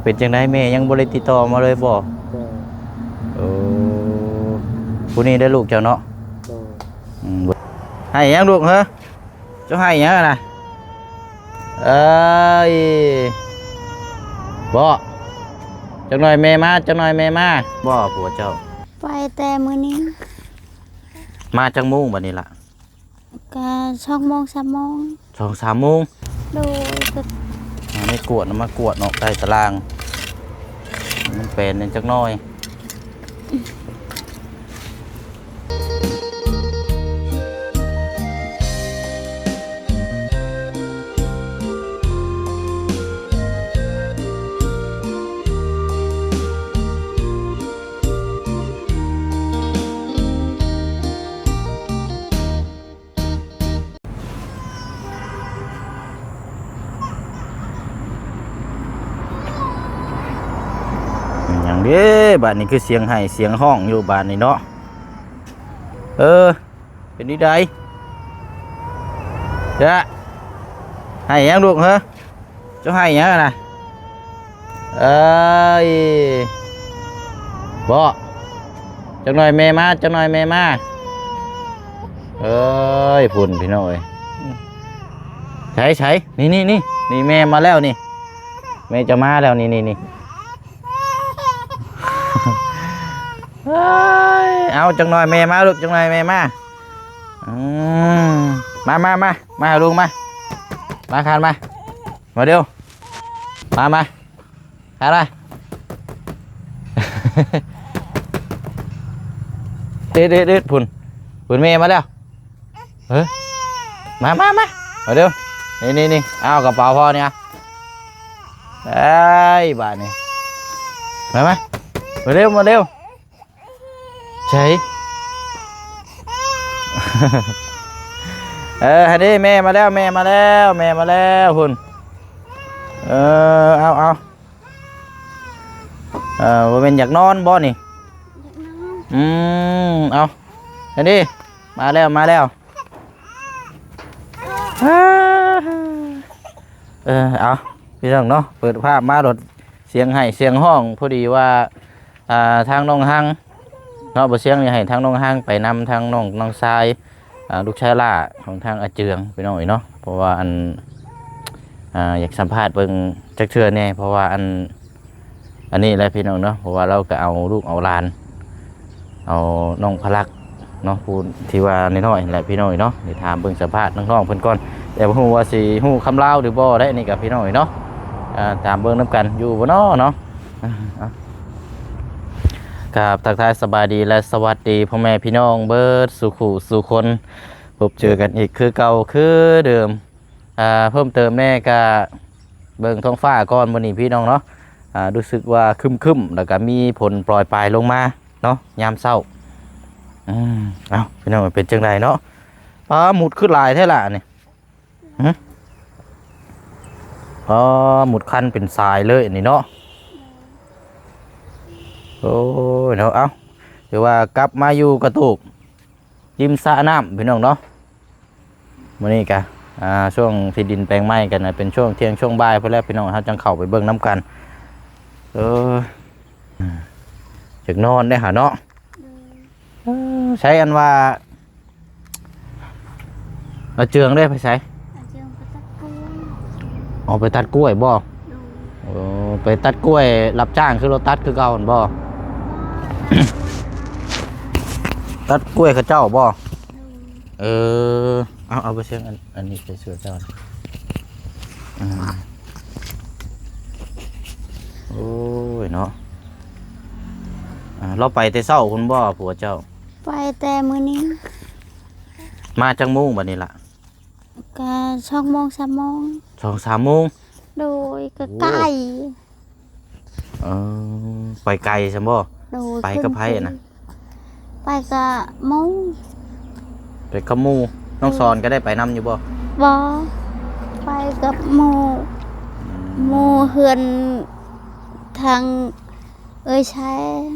ເປັນຈັ່ງໃດແມ່ຍັງບໍ່ໄດ້ຕິດຕໍ່ມາເລີຍບໍ່? ບໍ່. ໂອ້ ຜູ້ນີ້ໄດ້ລູກເຈົ້າເນາະ? ບໍ່. ອືມ ໃຫ້ຫຍັງລູກເຮີ? ເຈົ້າໃຫ້ຫຍັງນະ? ເອີຍ ບໍ່ ຈັກໜ່ອຍແມ່ມາ ຈັກໜ່ອຍແມ່ມາ. ບໍ່ ຜົວເຈົ້າ ໄປແຕ່ມື້ນີ້. ມາຈັກໂມງບັດນີ້ລະ? ກະສອງໂມງ ສາມໂມງ. ສອງສາມໂມງ. ໂດຍ. ກະ ມາໄດ້ກວດນະ ມາກວດເນາະ ໃຕ້ຕາລາງ ມັນແປນແດ່ຈັກໜ່ອຍ. ຫຍັງເດ້ ບາດນີ້ຄືສຽງໄຫ້ສຽງຮ້ອງຢູ່ບາດນີ້ເນາະ. ເອີ ເປັນອີໃດ? ຈະ ໄຫ້ຫຍັງລູກເຮີ? ເຈົ້າໄຫ້ຫຍັງນະ? ເອີຍ ບໍ່ ຈັກໜ່ອຍແມ່ມາ ຈັກໜ່ອຍແມ່ມາ. ເອີຍ ພຸ້ນພີ່ນ້ອງເອີຍ ໃສ ໃສ ນີ້ ນີ້ ນີ້ ນີ້ແມ່ມາແລ້ວນີ້ ແມ່ຈະມາແລ້ວນີ້ ນີ້ ນີ້. ເອີຍ ເອົາ ຈັກໜ່ອຍແມ່ມາລູກ ຈັກໜ່ອຍແມ່ມາ. ອືມ ມາ ມາ ມາ ມາຫາລຸງມາ ມາຄານມາ ມາເດີວ ມາ ມາ ຄານມາ. ເດັດ ເດັດ ເດັດ ພຸ້ນ ພຸ້ນແມ່ມາແລ້ວ. ເອີ ມາ ມາ ມາ ມາເດີວ ນີ້ ນີ້ ນີ້ ເອົາກະເປົາພໍ່ນີ້ ເອີຍ ບາດນີ້ ມາ ມາ ມາເດີວ ມາເດີວ. ໃສ ເອີ ຫັ້ນເດ້ ແມ່ມາແລ້ວ ແມ່ມາແລ້ວ ແມ່ມາແລ້ວພຸ້ນ. ເອີ ເອົາ ເອົາ ເອີ ບໍ່ແມ່ນຢາກນອນບໍ່ນີ້? ຢາກນອນ. ອືມ ເອົາ ຫັ້ນເດ້ ມາແລ້ວ ມາແລ້ວ. ເອີ ເອົາ ພີ່ນ້ອງເນາະ ເປີດພາບມາໂລດ ສຽງໄຫ້ສຽງຮ້ອງ ພໍດີວ່າ ອ່າ ທາງນ້ອງຮັງເນາະ ບໍ່ສຽງນີ້ໃຫ້ທາງນ້ອງຮັງໄປນຳທາງນ້ອງ ນ້ອງຊາຍ ອ່າ ລູກຊາຍຫຼ້າຂອງທາງອາເຈືອງ ພີ່ນ້ອງເອີຍເນາະ. ເພາະວ່າອັນ ອ່າ ຢາກສຳພາດເບິ່ງຈັກເທື່ອແດ່ ເພາະວ່າອັນ ອັນນີ້ແຫຼະພີ່ນ້ອງເນາະ ເພາະວ່າລາວກໍເອົາລູກເອົາຫຼານ ເອົານ້ອງພະລັກເນາະ ຜູ້ທີ່ວ່ານ້ອຍໆ ແຫຼະພີ່ນ້ອງເອີຍເນາະ. ໄດ້ຖາມເບິ່ງສຳພາດນ້ອງໆເພິ່ນກ່ອນ ແຕ່ບໍ່ຮູ້ວ່າຊິຮູ້ຄຳລາວຫຼືບໍ່ໄດ໋ນີ້ກໍພີ່ນ້ອງເອີຍເນາະ. ອ່າ ຕາມເບິ່ງນຳກັນຢູ່ບໍ່ເນາະ ເນາະ. ອ່າ ເອົາ ກາບທັກທາຍສະບາຍດີ ແລະ ສະຫວັດດີພໍ່ແມ່ພີ່ນ້ອງເບິດສູ່ຄູ່ສູ່ຄົນ ພົບເຈີກັນອີກຄືເກົ່າຄືເດີມ. ອ່າ ເພີ່ມເຕີມແດ່ກະເບິ່ງທ້ອງຟ້າກ່ອນມື້ນີ້ພີ່ນ້ອງເນາະ. ອ່າ ຮູ້ສຶກວ່າຄຶ້ມໆ ແລ້ວກະມີຝົນໂປຣຍປາຍລົງມາເນາະ ຍາມເຊົ້າ. ອືມ ເອົ້າ ພີ່ນ້ອງເປັນຈັ່ງໃດເນາະ? ປາ ໝຸດຄືຫຼາຍແທ້ລະນີ້? ຫຶ ປາ ໝຸດຄັນເປັນສາຍເລີຍອັນນີ້ເນາະ. ໂອ້ຍເນາະ ເອົ້າ ຖືວ່າກັບມາຢູ່ກະຕູກ ລິມສະນ້ຳພີ່ນ້ອງເນາະ. ມື້ນີ້ກະ ອ່າ ຊ່ວງທີ່ດິນແປງໃໝ່ກັນນະ ເປັນຊ່ວງທ່ຽງຊ່ວງບ່າຍພຸ້ນແຫຼະພີ່ນ້ອງ ເຮົາຈັ່ງເຂົ້າໄປເບິ່ງນຳກັນ. ເອີ ຢາກນອນເດ້ຫາເນາະ. ເອີ ໃສອັນວ່າ ອາເຈືອງເດ້ໄປໃສ? ອາເຈືອງໄປຕັດກ້ວຍ. ອໍ ໄປຕັດກ້ວຍບໍ່? ໂອ້ ໄປຕັດກ້ວຍ ຮັບຈ້າງຄືລົດຕັດຄືເກົ່າຫັ້ນບໍ່? ຕັດກ້ວຍເຂົາເຈົ້າບໍ່? ເອີ ເອົາ ເອົາໄປເຊືອກ ອັນ ອັນນີ້ໃສ່ເສື້ອເຈົ້າ. ອືມ ໂອ້ຍເນາະ. ອ່າ ລາວໄປແຕ່ເຊົ້າພຸ້ນບໍ່ ຜົວເຈົ້າ? ໄປແຕ່ມື້ນີ້. ມາຈັກໂມງບັດນີ້ລະ? ກະສອງໂມງ ສາມໂມງ. ສອງສາມໂມງ. ໂດຍ ກະ ໂອ້ ໄກ. ເອີ ໄປໄກຊັ້ນບໍ່? ໂດຍ. ໄປກັບໃຜຫັ້ນນະ? ໄປກະໝູ່. ໄປກັບໝູ່. ນ້ອງສອນກໍໄດ້ໄປນຳຢູ່ບໍ່? ບໍ່ ໄປກັບໝູ່. ອືມ ໝູ່ເຮືອນທາງເອື້ອຍແຊງ.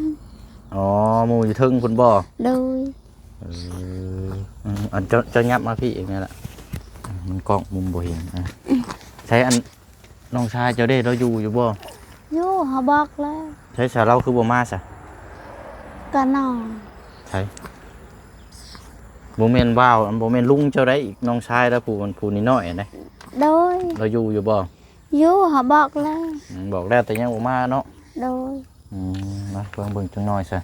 ອໍ ໝູ່ຢູ່ເທິງພຸ້ນບໍ່? ໂດຍ. ເອີ ອັນ ເຈົ້າ ເຈົ້າຫຍັບມາພີ້ອີກແດ່ລະ ມັນກ້ອງມຸມບໍ່ເຫັນ. ອ່າ ໃສ ອັນ ນ້ອງຊາຍເຈົ້າເດ້ ລາວຢູ່ຢູ່ບໍ່? ຢູ່ ເຮົາບອກແລ້ວ. ໃສຊະ ລາວຄືບໍ່ມາຊະ? ກະນອນ. ໃສ? ບໍ່ແມ່ນບ່າວ ອັນ ບໍ່ແມ່ນລຸງເຈົ້າໃດ໋ ອີກ ນ້ອງຊາຍລາວ ຜູ້ ຜູ້ນ້ອຍໆນະ. ໂດຍ. ລາວຢູ່ ຢູ່ບໍ່? ຢູ່ ເຮົາບອກແລ້ວ. ອືມ ບອກແລ້ວ ແຕ່ຍັງບໍ່ມາເນາະ. ໂດຍ. ອືມ ມາເບິ່ງ ເບິ່ງຈັກໜ່ອຍຊະ.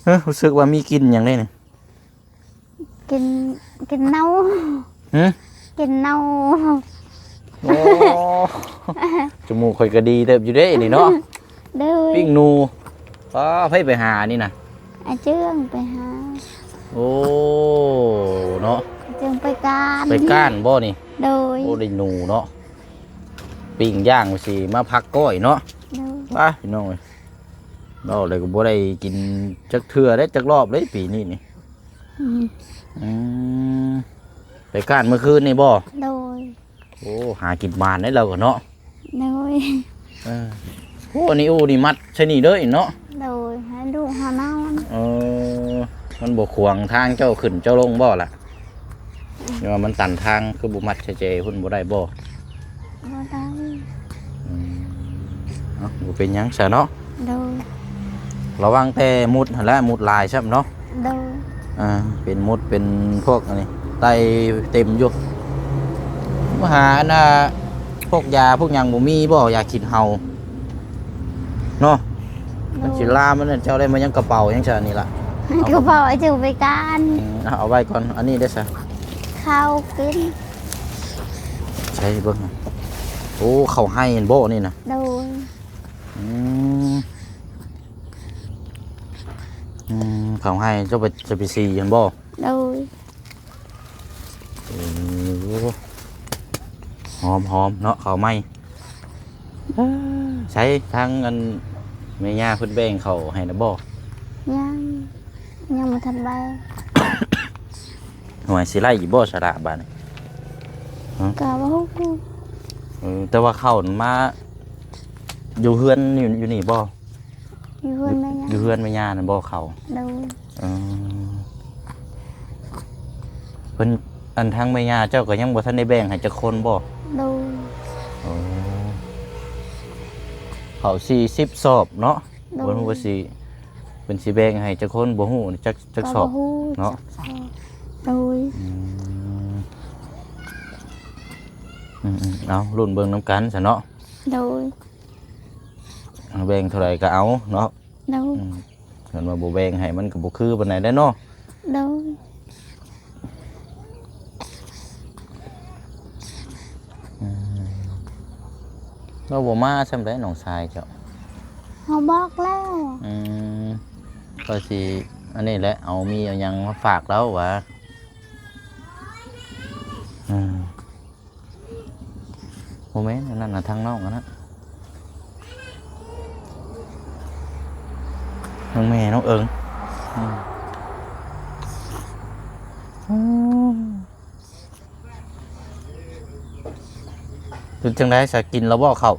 ເອີ ຮູ້ສຶກວ່າມີກິ່ນຫຍັງເດ້ນີ້? ກິນ ກິນເນົ່າ. ຫື? ກິນເນົ່າ. ໂອ້ ຈະມູກຂ້ອຍກໍດີເຕີບຢູ່ເດ້ນີ້ເນາະ. ໂດຍ. ປີ້ງໜູ. ປ້າ ໃຜໄປຫານີ້ນະ? ອາເຈືອງໄປຫາ. ໂອ້ ເນາະ ອາເຈືອງໄປການ. ໄປການບໍ່ນີ້? ໂດຍ. ໂອ້ ໄດ້ໜູເນາະ ປີ້ງຍ່າງຊິມາຜັກກ້ອຍເນາະ. ໂດຍ. ໄປພີ່ນ້ອງເອີຍ ເວົ້າແລ້ວກໍບໍ່ໄດ້ກິນຈັກເທື່ອເດ້ ຈັກລອບເດ້ປີນີ້ນີ້. ອືມ ອືມ ໄປການມື້ຄືນນີ້ບໍ່? ໂດຍ. ໂອ້ ຫາກິນໝານໄດ໋ລາວກໍເນາະ. ໂດຍ. ເອີ ໂອ້ ອັນນີ້ ໂອ້ ນີ້ມັດໃສ່ນີ້ເດີເນາະ. ໂດຍ ໃຫ້ລູກເຮົານອນ. ເອີ ມັນບໍ່ຂວາງທາງເຈົ້າຂຶ້ນເຈົ້າລົງບໍ່ລະ? ອືມ ຫຼືວ່າມັນຕັນທາງ ຄືບໍ່ມັດໃສ່ແຈພຸ້ນບໍ່ໄດ້ບໍ່? ບໍ່ໄດ້. ອືມ ເອົາ ບໍ່ເປັນຫຍັງຊະເນາະ. ໂດຍ. ລະວັງແຕ່ມຸດຫັ້ນແຫຼະ ມຸດຫຼາຍຊ້ຳເນາະ. ໂດຍ. ອ່າ ເປັນມຸດເປັນພວກອັນນີ້ ໄຕ່ເຕັມຢູ່. ມາຫາອັນນ່າ ພວກຢາພວກຫຍັງບໍ່ມີບໍ່? ຢາຂີ້ເຫົ່າເນາະ. ໂດຍ. ມັນຊິລາມ ມັນນັ້ນ ເຈົ້າໄດ້ມາຍັງກະເປົາຫຍັງຊະນີ້ລະ? ກະເປົາໄອ້ເຈົ້າໄປການ. ອືມ ເອົາ ເອົາໄວ້ກ່ອນ. ອັນນີ້ເດ້ຊະ? ເຂົ້າກິນ. ໃສ່ເບິ່ງ. ໂອ້ ເຂົ້າໄຮ່ຫັ້ນບໍ່ນີ້ນະ? ໂດຍ. ອືມ ອືມ ເຂົ້າໄຮ່ ເຈົ້າໄປ ຈະໄປສີຫັ້ນບໍ່? ໂດຍ. ໂອ້ ຫອມໆເນາະ ເຂົ້າໃໝ່. ໃສ ທາງອັນແມ່ຍ່າເພິ່ນແບ່ງເຂົ້າໃຫ້ແລ້ວບໍ່? ຍັງ ຍັງບໍ່ທັນໄດ້. ໂອ້ຍ ຊິໄດ້ຢູ່ບໍ່ສະລະບາດນີ້? ຮະ? ກໍບໍ່ຮູ້. ເອີ ແຕ່ວ່າເຂົ້ານັ້ນມາຢູ່ເຮືອນ ຢູ່ ຢູ່ນີ້ບໍ່? ຢູ່ເຮືອນແມ່ຍ່າ. ຢູ່ເຮືອນແມ່ຍ່ານັ້ນບໍ່ເຂົ້າ? ໂດຍ. ເອີ ເພິ່ນ ອັນ ທາງແມ່ຍ່າເຈົ້າກໍຍັງບໍ່ທັນໄດ້ແບ່ງໃຫ້ຈັກຄົນບໍ່? ໂດຍ. ໂອ້ ເຂົ້າສີ່ສິບສອບເນາະ. ໂດຍ. ບໍ່ຮູ້ວ່າຊິ ເພິ່ນຊິແບ່ງໃຫ້ຈັກຄົນ ບໍ່ຮູ້ຈັກ ຈັກສອບ ກໍບໍ່ຮູ້ ເນາະ. ຈັກສອບ. ໂດຍ. ອືມ ອືມໆ ເອົາ ລຸ້ນເບິ່ງນຳກັນຊະເນາະ. ໂດຍ. ເອົາ ແບ່ງເທົ່າໃດກໍເອົາເນາະ. ໂດຍ. ອືມ ຄັນວ່າບໍ່ແບ່ງໃຫ້ມັນກໍບໍ່ຄືປານໃດເດ້ເນາະ. ໂດຍ. ອືມ ລາວບໍ່ມາຊ້ຳໃດ໋ ນ້ອງຊາຍເຈົ້າ? ເຮົາບອກແລ້ວ. ອືມ ກໍຊິອັນນີ້ແຫຼະ ເອົາມີເອົາຫຍັງມາຝາກລາວຫວາ. ອືມ ບໍ່ແມ່ນ ອັນນັ້ນນະ ທາງນ້ອງອັນນັ້ນ ທາງແມ່ນ້ອງເອີງ. ອືມ ອືມ ເປັນຈັ່ງໃດຊະ ກິນແລ້ວບໍ່ເຂົ້າ?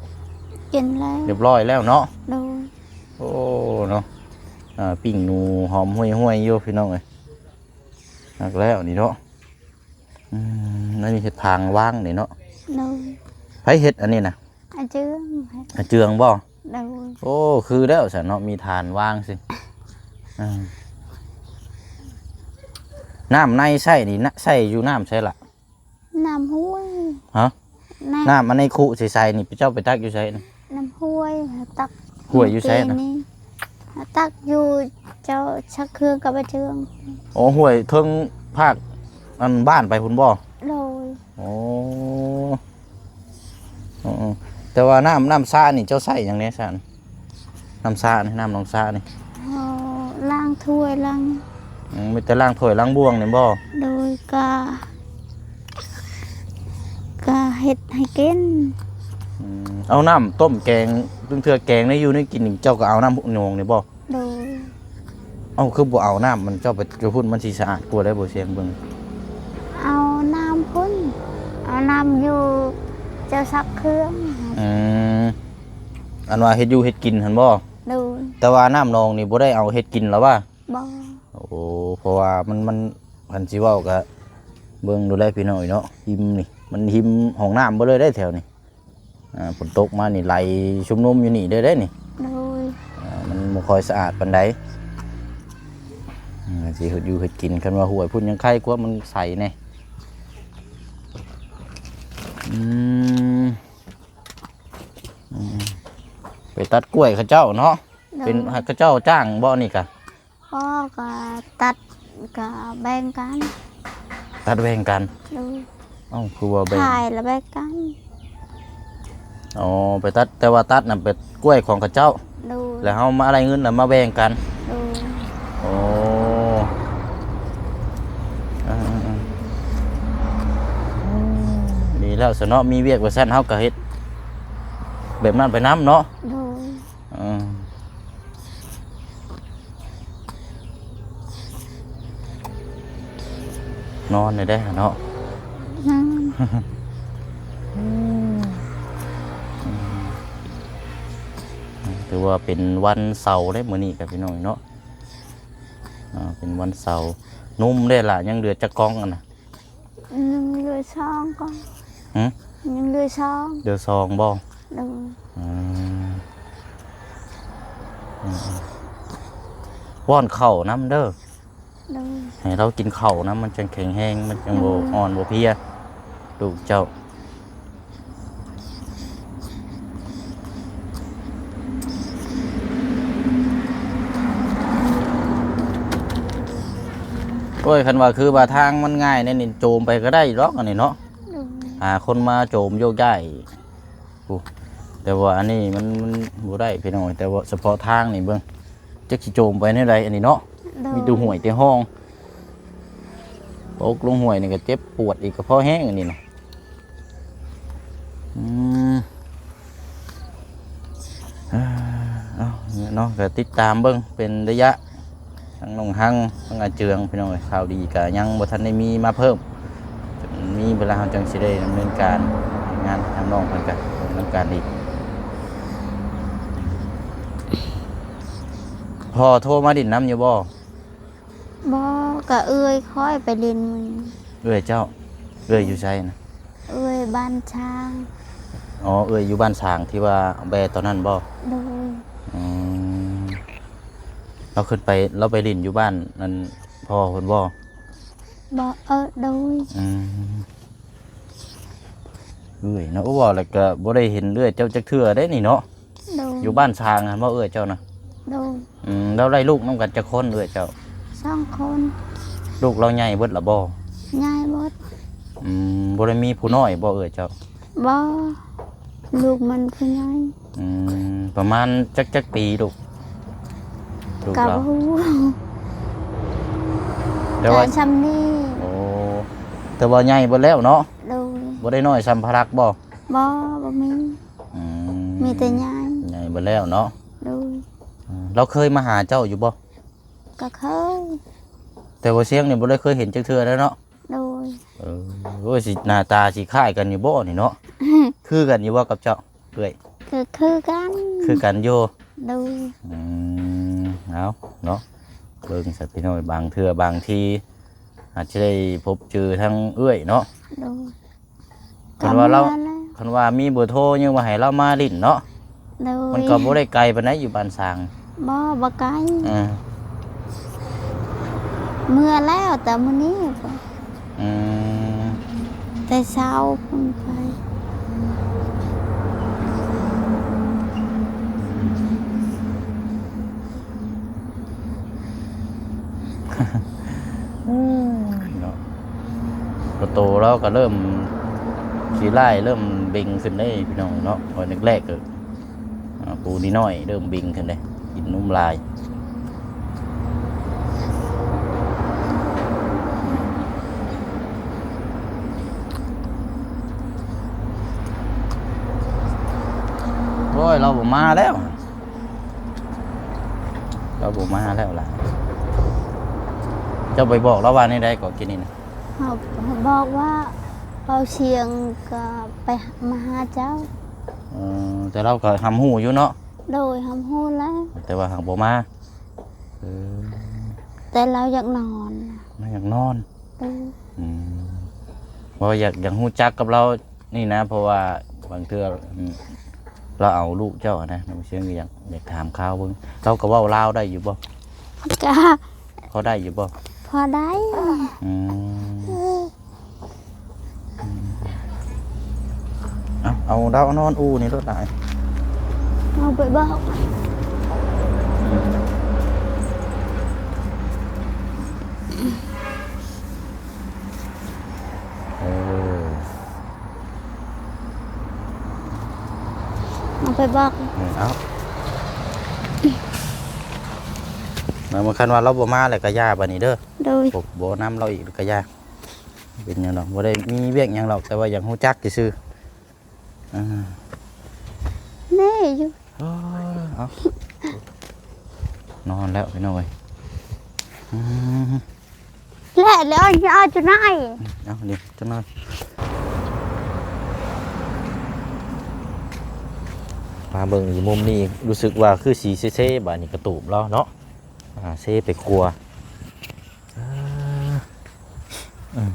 ກິນແລ້ວ ຮຽບຮ້ອຍແລ້ວເນາະ. ໂດຍ. ໂອ້ ເນາະ ອ່າ ປີ້ງໜູຫອມຫວຍໆຢູ່ ພີ່ນ້ອງເອີຍ. ຮັກແລ້ວນີ້ເນາະ. ອືມ ອັນນີ້ເຮັດທາງວາງນີ້ເນາະ. ໂດຍ. ໃຜເຮັດອັນນີ້ນະ? ອາເຈືອງ. ອາເຈືອງບໍ່? ໂດຍ. ໂອ້ ຄືແລ້ວຊັ້ນເນາະ ມີຖານວາງຊິ. ອ່າ ນ້ຳໃນໃຊ້ນີ້ນະ ໃຊ້ຢູ່ນ້ຳໃສລະ? ນ້ຳຫ້ວຍ. ຮະ? ນ້ຳ ນ້ຳອັນໃນຄຸໃສໆນີ້ ເຈົ້າໄປຕັກຢູ່ໃສນະ? ນ້ຳຫ້ວຍ ຕັກ ຫ້ວຍຢູ່ໃສນະ? ຕັກຢູ່ເຈົ້າຊັກເຄື່ອງກັບອາເຈືອງ. ໂອ້ ຫ້ວຍເທິງພາກອັນບ້ານໄປພຸ້ນບໍ່? ໂດຍ. ໂອ້ ເອີໆ ແຕ່ວ່ານ້ຳ ນ້ຳສະນີ້ເຈົ້າໃຊ້ຫຍັງແດ່ຊັ້ນ? ນ້ຳສະນີ້ ນ້ຳໜອງສະນີ້ ເຮົາລ້າງຖ້ວຍລ້າງ ອືມ ມີແຕ່ລ້າງຖ້ວຍລ້າງບ່ວງນີ້ບໍ່? ໂດຍ. ກະ ກະເຮັດໃຫ້ກິນ. ອືມ ເອົານ້ຳຕົ້ມແກງ ລາງເທື່ອແກງໃນຢູ່ໃນກິນນີ້ ເຈົ້າກໍເອົານ້ຳໜອງນີ້ບໍ່? ໂດຍ. ເອົ້າ ຄືບໍ່ເອົານ້ຳມັນ ເຈົ້າໄປຢູ່ພຸ້ນ ມັນຊິສະອາດກວ່າໄດ໋ ບໍ່ສຽງເບິ່ງ. ເອົານ້ຳພຸ້ນ ເອົານ້ຳຢູ່ເຈົ້າຊັກເຄື່ອງ. ອືມ ອັນວ່າເຮັດຢູ່ເຮັດກິນຫັ້ນບໍ່? ໂດຍ. ແຕ່ວ່ານ້ຳໜອງນີ້ບໍ່ໄດ້ເອົາເຮັດກິນລະຫວາ? ບໍ່. ໂອ້ ເພາະວ່າມັນ ມັນ ຄັນຊິເວົ້າກະເບິ່ງດູແລພີ່ນ້ອງເນາະ ຮິມນີ້ ມັນຮິມຫ້ອງນ້ຳເບິດເລີຍເດ້ແຖວນີ້. ອ່າ ຝົນຕົກມານີ້ໄຫຼຊຸມນຸມຢູ່ນີ້ເດ້ ເດ້ນີ້. ໂດຍ. ອ່າ ມັນບໍ່ຄ່ອຍສະອາດປານໃດ. ອືມ ຊິເຮັດຢູ່ເຮັດກິນ ຄັນວ່າຫ້ວຍພຸ້ນຍັງໄຄກວ່າ ມັນໃສແດ່. ອືມ ອືມ ໄປຕັດກ້ວຍເຂົາເຈົ້າເນາະ. ໂດຍ. ເປັນ ໃຫ້ເຂົາເຈົ້າຈ້າງບໍ່ນີ້ກະ? ບໍ່ ກະຕັດ ກະແບ່ງກັນ. ຕັດແບ່ງກັນ? ໂດຍ. ເອົ້າ ຄືວ່າແບ່ງ ຂາຍລະແບ່ງກັນ. ອໍ ໄປຕັດ ແຕ່ວ່າຕັດນະເປັນກ້ວຍຂອງເຂົາເຈົ້າ. ໂດຍ. ແລ້ວເຮົາມາໄລ່ເງິນ ແລ້ວມາແບ່ງກັນ. ໂດຍ. ໂອ້ ເອີໆໆ ດີແລ້ວຊະເນາະ ມີວຽກວ່າຊັ້ນ ເຮົາກະເຮັດແບບນັ້ນໄປນຳເນາະ. ໂດຍ. ເອີ ນອນໄດ້ເນາະ. ນອນ. ຖືວ່າເປັນວັນເສົາເດ້ມື້ນີ້ກະພີ່ນ້ອງເນາະ. ອ່າ ເປັນວັນເສົາ. ນົມເດ້ລະ ຍັງເຫຼືອຈັກກ່ອງຫັ້ນນະ? ຍັງເຫຼືອສອງກ່ອງ. ຫື? ຍັງເຫຼືອສອງ. ເຫຼືອສອງບໍ່? ໂດຍ. ອືມ ອືມ ປ້ອນເຂົ້ານຳເດີ. ໂດຍ. ໃຫ້ລາວກິນເຂົ້ານຳ ມັນຈັ່ງແຂງແຮງ ມັນຈັ່ງບໍ່ ໂດຍ ອ່ອນບໍ່ເພຍ ລູກເຈົ້າ. ໂອ້ຍ ຄັນວ່າຄືວ່າທາງມັນງ່າຍແນວນີ້ ໂຈມໄປກະໄດ້ດອກອັນນີ້ເນາະ. ໂດຍ. ຫາຄົນມາໂຈມໂຍກຍ້າຍ ໂອ້ ແຕ່ວ່າອັນນີ້ມັນ ມັນບໍ່ໄດ້ພີ່ນ້ອງ ແຕ່ວ່າສະເພາະທາງນີ້ເບິ່ງ ຈັກຊິໂຈມໄປແນວໃດອັນນີ້ເນາະ. ໂດຍ. ມີແຕ່ຫ້ວຍແຕ່ຮ່ອງ ຕົກລົງຫ້ວຍນີ້ກະເຈັບປວດອີກ ກະພໍແຮງອັນນີ້ນະ. ອືມ ເອີ ເອົາເນາະ ກະຕິດຕາມເບິ່ງເປັນໄລຍະ. ທັງນ້ອງຮັງ ທັງອາເຈືອງ ພີ່ນ້ອງເອີຍ ຂ່າວດີກະຍັງບໍ່ທັນໄດ້ມີມາເພີ່ມ ມີເວລາເຮົາຈັ່ງຊິໄດ້ດຳເນີນການງານ. ທາງນ້ອງເພິ່ນກະດຳເນີນການອີກ. ພໍ່ໂທມາຫຼິ້ນນຳຢູ່ບໍ່? ບໍ່ ກະເອື້ອຍຂ້ອຍໄປຫຼິ້ນມື້. ເອື້ອຍເຈົ້າ? ເອື້ອຍຢູ່ໃສນະ? ເອື້ອຍບ້ານຊ້າງ. ອໍ ເອື້ອຍຢູ່ບ້ານຊ້າງທີ່ວ່າແບຕອນນັ້ນບໍ່? ໂດຍ. ອືມ ລາວຂຶ້ນໄປ ລາວໄປຫຼິ້ນຢູ່ບ້ານນັ້ນພໍ່ເພິ່ນບໍ່? ບໍ່ ເອີ ໂດຍ. ອືມ ເອື້ອຍເນາະ ເວົ້າແລ້ວກະບໍ່ໄດ້ເຫັນເອື້ອຍເຈົ້າຈັກເທື່ອເດ້ນີ້ເນາະ. ໂດຍ. ຢູ່ບ້ານຊ້າງຫັ້ນບໍ່ເອື້ອຍເຈົ້ານະ? ໂດຍ. ອືມ ລາວໄດ້ລູກນຳກັນຈັກຄົນເອື້ອຍເຈົ້າ? ສອງຄົນ. ລູກລາວໃຫຍ່ເບິດລະບໍ່? ໃຫຍ່ເບິດ. ອືມ ບໍ່ໄດ້ມີຜູ້ນ້ອຍບໍ່ເອື້ອຍເຈົ້າ? ບໍ່ ລູກມັນຜູ້ໃຫຍ່. ອືມ ປະມານຈັກ ຈັກປີລູກ? ລູກລາວ ກະບໍ່ຮູ້ ແຕ່ວ່າ ກະຊ່ຳນີ້. ໂອ້ ແຕ່ວ່າໃຫຍ່ເບິດແລ້ວເນາະ? ໂດຍ. ບໍ່ໄດ້ນ້ອຍຊ່ຳພະລັກບໍ່? ບໍ່ ບໍ່ມີ. ອືມ ມີແຕ່ໃຫຍ່ ໃຫຍ່ເບິດແລ້ວເນາະ? ໂດຍ. ອືມ ລາວເຄີຍມາຫາເຈົ້າຢູ່ບໍ່? ກະເຄີຍ ແຕ່ວ່າຊຽງນີ້ບໍ່ໄດ້ເຄີຍເຫັນຈັກເທື່ອແລ້ວເນາະ? ໂດຍ. ເອີ ໂອ້ຍ ຊິ ໜ້າຕາຊິຄ້າຍກັນຢູ່ບໍ່ນີ້ເນາະ? ຄືກັນຢູ່ບໍ່ກັບເຈົ້າເອື້ອຍ? ກະຄືກັນ. ຄືກັນຢູ່. ໂດຍ. ອືມ ເອົາເນາະ ເບິ່ງຊະພີ່ນ້ອງ ບາງເທື່ອບາງທີອາດຈະໄດ້ພົບເຈີທາງເອື້ອຍເນາະ? ໂດຍ. ຄັນວ່າລາວ ຄັນວ່າມີເບີໂທຍັງວ່າໃຫ້ລາວມາຫຼິ້ນເນາະ? ໂດຍ. ມັນກະບໍ່ໄດ້ໄກປານໃດຢູ່ບ້ານຊ້າງ. ບໍ່ ບໍ່ໄກ. ເອີ ເມືອແລ້ວແຕ່ມື້ນີ້. ອືມ ແຕ່ເຊົ້າພຸ້ນໄປ. ເນາະ ກະໂຕລາວກະເລີ່ມຂີ້ລ້າຍ ເລີ່ມເບັ່ງຂຶ້ນເດ້ພີ່ນ້ອງເນາະ. ຕອນແລກໆ ກະ ອ່າ ປູນີ້ນ້ອຍເລີ່ມເບັ່ງຂຶ້ນເດ້ ກິນນົມຫຼາຍ. ໂອ້ຍ ລາວບໍ່ມາແລ້ວ ລາວບໍ່ມາແລ້ວລະ. ເຈົ້າໄປບອກລາວວ່າແນວໃດເກາະ ກີ້ນີ້ນະ? ເຮົາ ເຮົາບອກວ່າເບົາຊຽງກະໄປມາຫາເຈົ້າ. ເອີ ແຕ່ລາວກະຮັບຮູ້ຢູ່ເນາະ? ໂດຍ ຮັບຮູ້ແລ້ວ ແຕ່ວ່າຫາກບໍ່ມາ. ເອີ ແຕ່ລາວຢາກນອນ. ລາວຢາກນອນ. ໂດຍ. ອືມ ເພາະວ່າຢາກ ຢາກຮູ້ຈັກກັບລາວນີ້ນະ ເພາະວ່າ ບາງເທື່ອ ອືມ ລາວເອົາລູກເຈົ້າຫັ້ນນະ ນ້ອງຊຽງກໍຢາກ ຢາກຖາມຂ່າວເບິ່ງ ລາວກໍເວົ້າລາວໄດ້ຢູ່ບໍ່? ກະ ພໍໄດ້ຢູ່ບໍ່? ພໍໄດ້. ອືມ ອືມ ເອົາ ເອົາລາວນອນອູ່ນີ້ໂລດຫຼາຍ ເອົາໄປບອກ. ເອີ ເອົາໄປບອກ. ເອີ ເອົາ ແລ້ວມັນຄັນວ່າລາວບໍ່ມາແລ້ວກໍຢ່າບາດນີ້ເດີ. ໂດຍ. ບໍ່ ບໍ່ນຳລາວອີກກໍຢ່າ ເປັນຫຍັງດອກ ບໍ່ໄດ້ມີວຽກຫຍັງດອກ ແຕ່ວ່າຢາກຮູ້ຈັກຊື່ໆ. ອ່າ ແນ່ຢູ່. ເອີ ເອົາ ນອນແລ້ວພີ່ນ້ອງເອີຍ. ອືມ ແລະ ແລ້ວເອົາຈຸໄນ ເອົານີ້ຈັກໜ້ອຍ ມາເບິ່ງຢູ່ມຸມນີ້ ຮູ້ສຶກວ່າຄືຊິເຊໆ ບາດນີ້ກະຕູບລາວເນາະ. ອ່າ ເຊໄປຄົວ. ເອີ ອືມ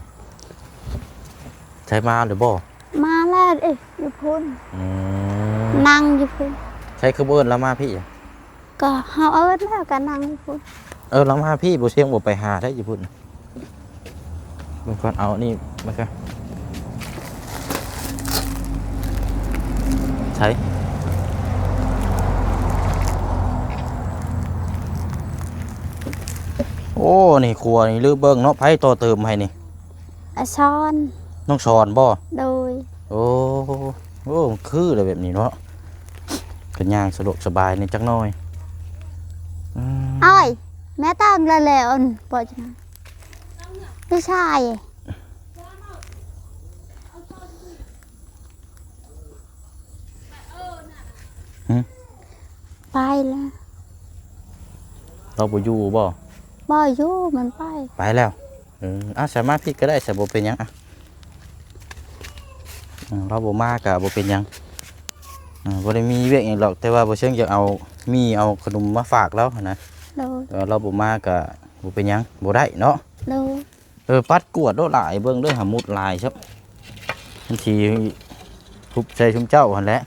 ໃສມາແລ້ວບໍ່? ມາແລ້ວເອີຍ ຢູ່ພຸ້ນ. ອືມ ນັ່ງຢູ່ພຸ້ນ. ໃສຄືບໍ່ເອີ້ນລາວມາພີ້? ກໍເຮົາເອີ້ນແລ້ວກໍນັ່ງຢູ່ພຸ້ນ. ເອີ ລາວມາພີ້ ບໍ່ຊຽງບໍ່ໄປຫາໄດ້ຢູ່ພຸ້ນ. ເບິ່ງກ່ອນ ເອົານີ້ມາກະ ໃສ? ໂອ້ ນີ້ຄົວນີ້ລືມເບິ່ງເນາະ ໃຜຕໍ່ເຕີມໃຫ້ນີ້? ອາຊອນ. ນ້ອງສອນບໍ່? ໂດຍ. ໂອ້ ໂອ້ ຄືແລ້ວແບບນີ້ເນາະ ກໍຍ່າງສະດວກສະບາຍແດ່ຈັກໜ້ອຍ. ອືມ ອ້າຍ ແມ່ຕາມແລ້ວແຫຼະ ອັນ ບໍ່ຈັກ ພີ່ຊາຍ. ຫຶ? ໄປແລ້ວ. ລາວບໍ່ຢູ່ບໍ່? ບໍ່ຢູ່ ມັນໄປ. ໄປແລ້ວ. ເອີ ອາ ສາມາດຜິດກໍໄດ້ ສະ ບໍ່ເປັນຫຍັງ. ອາ ອືມ ລາວບໍ່ມາກໍບໍ່ເປັນຫຍັງ. ອາ ບໍ່ໄດ້ມີວຽກຫຍັງດອກ ແຕ່ວ່າບໍ່ເຊີງຢາກເອົາໝີ່ ເອົາຂະໜົມມາຝາກລາວຫັ້ນນະ. ໂດຍ. ແຕ່ວ່າລາວບໍ່ມາກໍບໍ່ເປັນຫຍັງ ບໍ່ໄດ້ເນາະ. ໂດຍ. ເອີ ປັດກວດໂລດຫຼາຍ ເບິ່ງເດີ ຫາມຸດຫຼາຍຊະ ມັນຊິທຸບໃສ່ຊຸມເຈົ້າຫັ້ນແຫຼະ.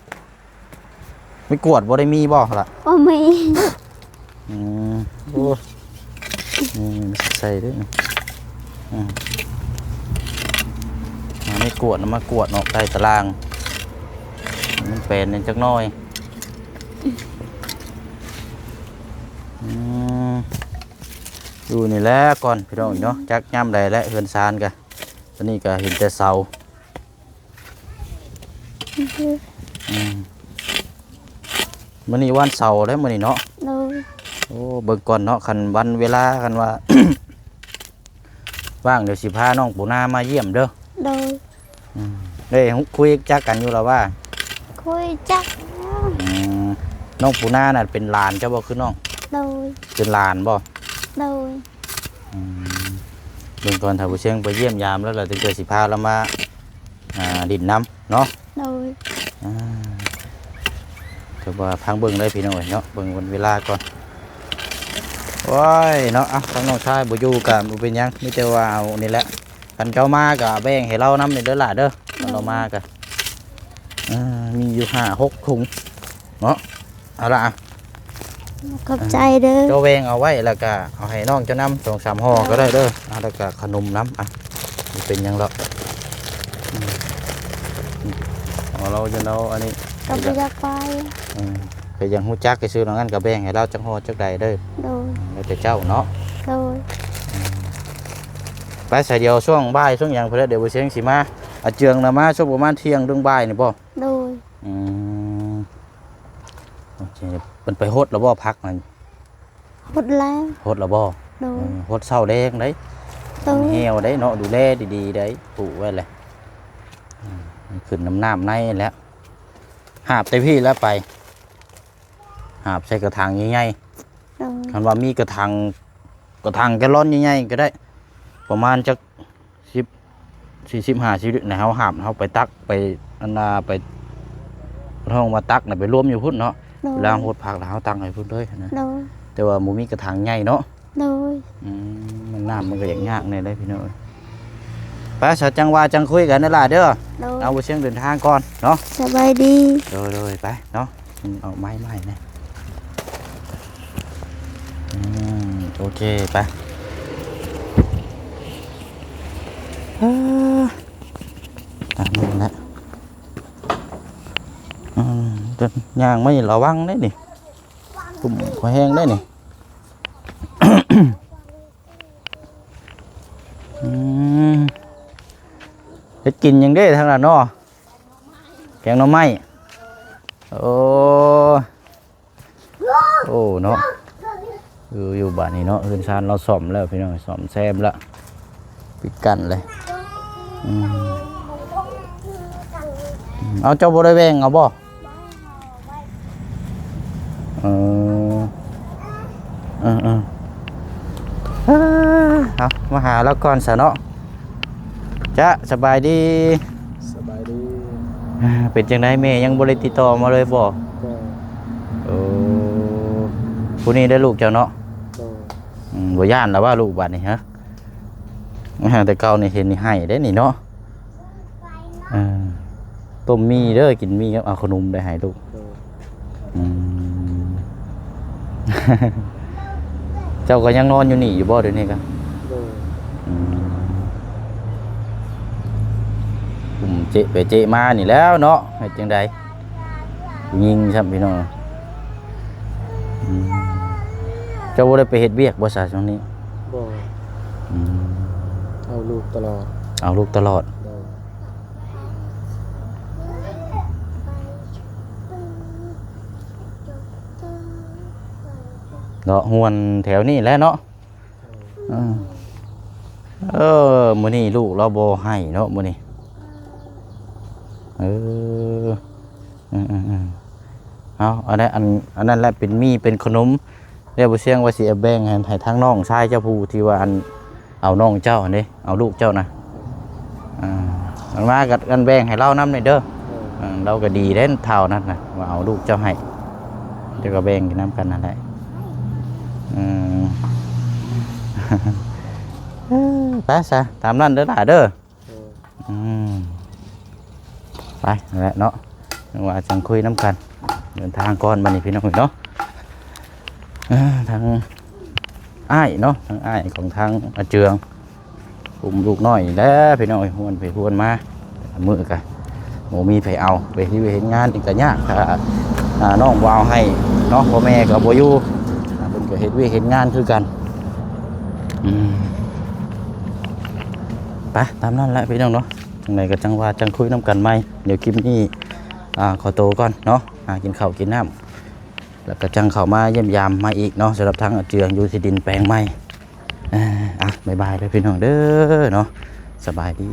ໄມ້ກວດບໍ່ໄດ້ມີບໍ່ລະ? ບໍ່ມີ. ອືມ ໂອ້ ນີ້ໃສ່ເດີ. ອືມ ຫາໄມ້ກວດນຳມາກວດອອກໃຕ້ຕາລ່າງ ມັນແປນແດ່ຈັກໜ້ອຍ. ອືມ ຢູ່ນີ້ແຫຼະກ່ອນພີ່ນ້ອງເນາະ ຈັກຍາມໃດແຫຼະ ເຮືອນຊານກະ ຕອນນີ້ກະເຫັນແຕ່ເສົາ. ອືມ ມື້ນີ້ວັນເສົາແລ້ວມື້ນີ້ເນາະ. ໂດຍ. ໂອ້ ເບິ່ງກ່ອນເນາະ ຄັນວັນເວລາ ຄັນວ່າວ່າງ ດຽວຊິພານ້ອງປູນາມາຢ້ຽມເດີ. ໂດຍ. ອືມ ໄດ້ຄຸຍຈັກກັນຢູ່ລະວ່າ? ຄຸຍຈັກ. ອືມ ນ້ອງປູນານັ້ນເປັນຫຼານເຈົ້າບໍ່ ຄືນ້ອງ? ໂດຍ. ເປັນຫຼານບໍ່? ໂດຍ. ອືມ ເບິ່ງກ່ອນ ຖ້າບໍ່ຊຽງໄປຢ້ຽມຢາມແລ້ວ ແລ້ວຈຶ່ງຈະຊິພາລາວມາ ອ່າ ຫຼິ້ນນຳເນາະ. ໂດຍ. ອ່າ ຖືວ່າຟັງເບິ່ງໄດ້ພີ່ນ້ອງເອີຍເນາະ ເບິ່ງວັນເວລາກ່ອນ. ໂອ້ຍເນາະ ອ່ະ ທາງນ້ອງຊາຍບໍ່ຢູ່ກໍບໍ່ເປັນຫຍັງ ມີແຕ່ວ່າເອົານີ້ແຫຼະ ຄັນເຈົ້າມາກໍແບ່ງໃຫ້ລາວນຳນີ້ເດີຫຼ້າເດີ. ໂດຍ. ລາວມາກໍ ອ່າ ມີຢູ່ຫ້າຫົກຖົງເນາະ. ເອົາລະ ຂອບໃຈເດີ. ເຈົ້າແບ່ງເອົາໄວ້ ແລ້ວກະເອົາໃຫ້ນ້ອງເຈົ້ານຳສອງສາມຫໍ່ກໍໄດ້ເດີ. ອ່າ ແລ້ວກະຂະໜົມນຳ. ອ່ະ ບໍ່ເປັນຫຍັງດອກ. ອືມ ເອົາລາວຢູ່ເນາະ ອັນນີ້ ກໍບໍ່ຢາກໄປ. ອືມ ກໍຍັງຮູ້ຈັກຊື່ໆ ນັ້ນກໍແບ່ງໃຫ້ລາວຈັກຫໍ່ຈັກໃດເດີ. ໂດຍ. ແລ້ວແຕ່ເຈົ້າເນາະ. ໂດຍ. ອືມ ໄປສາຍດຽວ ຊ່ວງບ່າຍຊ່ວງຫຍັງພຸ້ນແຫຼະ ດຽວບໍ່ຊຽງຊິມາ. ອາເຈືອງນະມາຊ່ວງປະມານທ່ຽງເຖິງບ່າຍນີ້ບໍ່? ໂດຍ. ອືມ ໂອເຄ ເພິ່ນໄປຫົດແລ້ວບໍ່ ຜັກນັ້ນ? ຫົດແລ້ວ. ຫົດແລ້ວບໍ່? ໂດຍ. ອືມ ຫົດເຊົ້າແລງໄດ໋. ໂດຍ. ມັນແຫ້ວໄດ໋ເນາະ ດູແລດີໆໄດ໋ ປູກໄວ້ແຫຼະ. ອືມ ມັນຂຶ້ນນຳນ້ຳໃນແຫຼະ ຫາບແຕ່ພີ້ແລ້ວໄປ ຫາບໃສ່ກະຖາງໃຫຍ່ໆ. ໂດຍ. ຄັນວ່າມີກະຖັງ ກະຖັງແກລອນໃຫຍ່ໆກໍໄດ້ ປະມານຈັກ ສິບ ສີ່ສິບ ຫ້າສິບ ແລ້ວເຮົາຫາບ ເຮົາໄປຕັກ ໄປ ອັນນ່າ ໄປ ເຮົາມາຕັກນະ ໄປລວມຢູ່ພຸ້ນເນາະ. ໂດຍ. ເວລາເຮົາຫົດຜັກແລ້ວເຮົາຕັກໃຫ້ພຸ້ນເລີຍນະ. ໂດຍ. ແຕ່ວ່າບໍ່ມີກະຖັງໃຫຍ່ເນາະ. ໂດຍ. ອືມ ມັນ ນ້ຳມັນກໍຢາກຍາກແດ່ເດ້ພີ່ນ້ອງເອີຍ. ໄປ ສະ ຈັ່ງວ່າຈັ່ງຄຸຍກັນເດີຫຼ້າເດີ. ໂດຍ ເອົາ ບໍ່ສຽງເດີນທາງກ່ອນເນາະ. ສະບາຍດີ. ໂດຍ ໂດຍ ໄປເນາະ. ອືມ ເອົາໄມ້ ໄມ້ແດ່. ອືມ ໂອເຄ ໄປ. ເອີ ຕາມນັ້ນແຫຼະ. ອືມ ເດີນຍ່າງມານີ້ລະວັງເດ້ນີ້. ກຸ່ມກໍແຮງເດ້ນີ້. ອືມ ເຮັດກິນຫຍັງເດ້ທາງນັ້ນເນາະ? ແກງໜໍ່ໄມ້. ໂອ້ ໂອ້ເນາະ. ເອີ ຢູ່ບ້ານນີ້ເນາະ ເຮືອນຊານລາວສ້ອມແລ້ວພີ່ນ້ອງ ສ້ອມແຊມລະ ປິດກັ້ນເລີຍ. ອືມ ເອົາ ເຈົ້າບໍ່ໄດ້ແບ່ງເອົາບໍ່? ເອີ ເອີ ເອີ ເອົາ ມາຫາລາວກ່ອນຊະເນາະ. ຈະ ສະບາຍດີ. ສະບາຍດີ. ເປັນຈັ່ງໃດ ແມ່ຍັງບໍ່ໄດ້ຕິດຕໍ່ມາເລີຍບໍ່? ບໍ່. ໂອ້ ຜູ້ນີ້ໄດ້ລູກເຈົ້າເນາະ? ໂດຍ. ອືມ ບໍ່ຢ້ານລະວ່າລູກບາດນີ້ຮະ? ແຕ່ເກົ່ານີ້ເຫັນນີ້ໄຫ້ເດ້ນີ້ເນາະ. ເອີ ຕົ້ມໝີ່ເດີ ກິນໝີ່ກັບເອົາຂະໜົມໄປໃຫ້ລູກ. ໂດຍ. ອືມ ເຈົ້າກໍຍັງນອນຢູ່ນີ້ຢູ່ບໍ່ດຽວນີ້ກະ? ໂດຍ. ອືມ ອຸ້ມເຈະໄປເຈະມານີ້ແລ້ວເນາະ ເຮັດຈັ່ງໃດ ຜູ້ຍິງຊ້ຳພີ່ນ້ອງ. ອືມ ເຈົ້າບໍ່ໄດ້ໄປເຮັດວຽກບໍ່ຊະຊ່ວງນີ້? ບໍ່. ອືມ ເອົາລູກຕະຫຼອດ. ເອົາລູກຕະຫຼອດ. ໂດຍ. ເນາະ ຮ່ວນແຖວນີ້ແຫຼະເນາະ. ເອີ ເອີ ມື້ນີ້ລູກລາວບໍ່ໄຫ້ເນາະມື້ນີ້. ເອີ ເອີ ເອີ ເອີ ເອົາ ອັນນັ້ນ ອັນ ອັນນັ້ນແຫຼະ ເປັນໝີ່ເປັນຂະໜົມ. ແລ້ວບໍ່ສຽງວ່າຊິເອົາແບ່ງໃຫ້ ໃຫ້ທາງນ້ອງຊາຍເຈົ້າ ຜູ້ທີ່ວ່າ ອັນ ເອົານ້ອງເຈົ້າຫັ້ນເດ້ ເອົາລູກເຈົ້ານະ. ອ່າ ມັນມາກັນ ກັນແບ່ງໃຫ້ລາວນຳແດ່ເດີ. ເອີ ເອີ ລາວກໍດີເດ້ ທ້າວນັ້ນນະ ວ່າເອົາລູກເຈົ້າໃຫ້ ເຈົ້າກໍແບ່ງກິນນຳກັນຫັ້ນແຫຼະ. ອືມ ເອີ ໄປຊະ ຕາມນັ້ນເດີຫຼ້າເດີ. ເອີ ອືມ ໄປຫັ້ນແຫຼະເນາະ ຈັ່ງວ່າຈັ່ງຄຸຍນຳກັນ. ເດີນທາງກ່ອນບັດນີ້ພີ່ນ້ອງເນາະ. ເອີ ທາງອ້າຍເນາະ ທາງອ້າຍຂອງທາງອາເຈືອງ ອຸ້ມລູກນ້ອຍນີ້ແຫຼະພີ່ນ້ອງເອີຍ ຮວນໄປຮວນມາ. ແຕ່ລະມື້ກະບໍ່ມີໃຜເອົາ ໄປເຮັດວຽກເຮັດງານນີ້ກະຍາກ ຖ້າ ອ່າ ນ້ອງບໍ່ເອົາໃຫ້ເນາະ ພໍ່ແມ່ກໍບໍ່ຢູ່. ອ່າ ເພິ່ນກໍເຮັດວຽກເຮັດງານຄືກັນ. ອືມ ໄປ ຕາມນັ້ນແຫຼະພີ່ນ້ອງເນາະ. ຈັ່ງໃດກໍຈັ່ງວ່າຈັ່ງຄຸຍນຳກັນໃໝ່. ດຽວຄລິບນີ້ ອ່າ ຂໍໂຕກ່ອນເນາະ ຫາກິນເຂົ້າກິນນ້ຳ ແລ້ວກໍຈັ່ງເຂົ້າມາຢ້ຽມຢາມໃໝ່ອີກເນາະ ສຳລັບທາງອາເຈືອງຢູ່ທີ່ດິນແປງໃໝ່. ອ່າ ບາຍບາຍເດີພີ່ນ້ອງເດີເນາະ ສະບາຍດີ.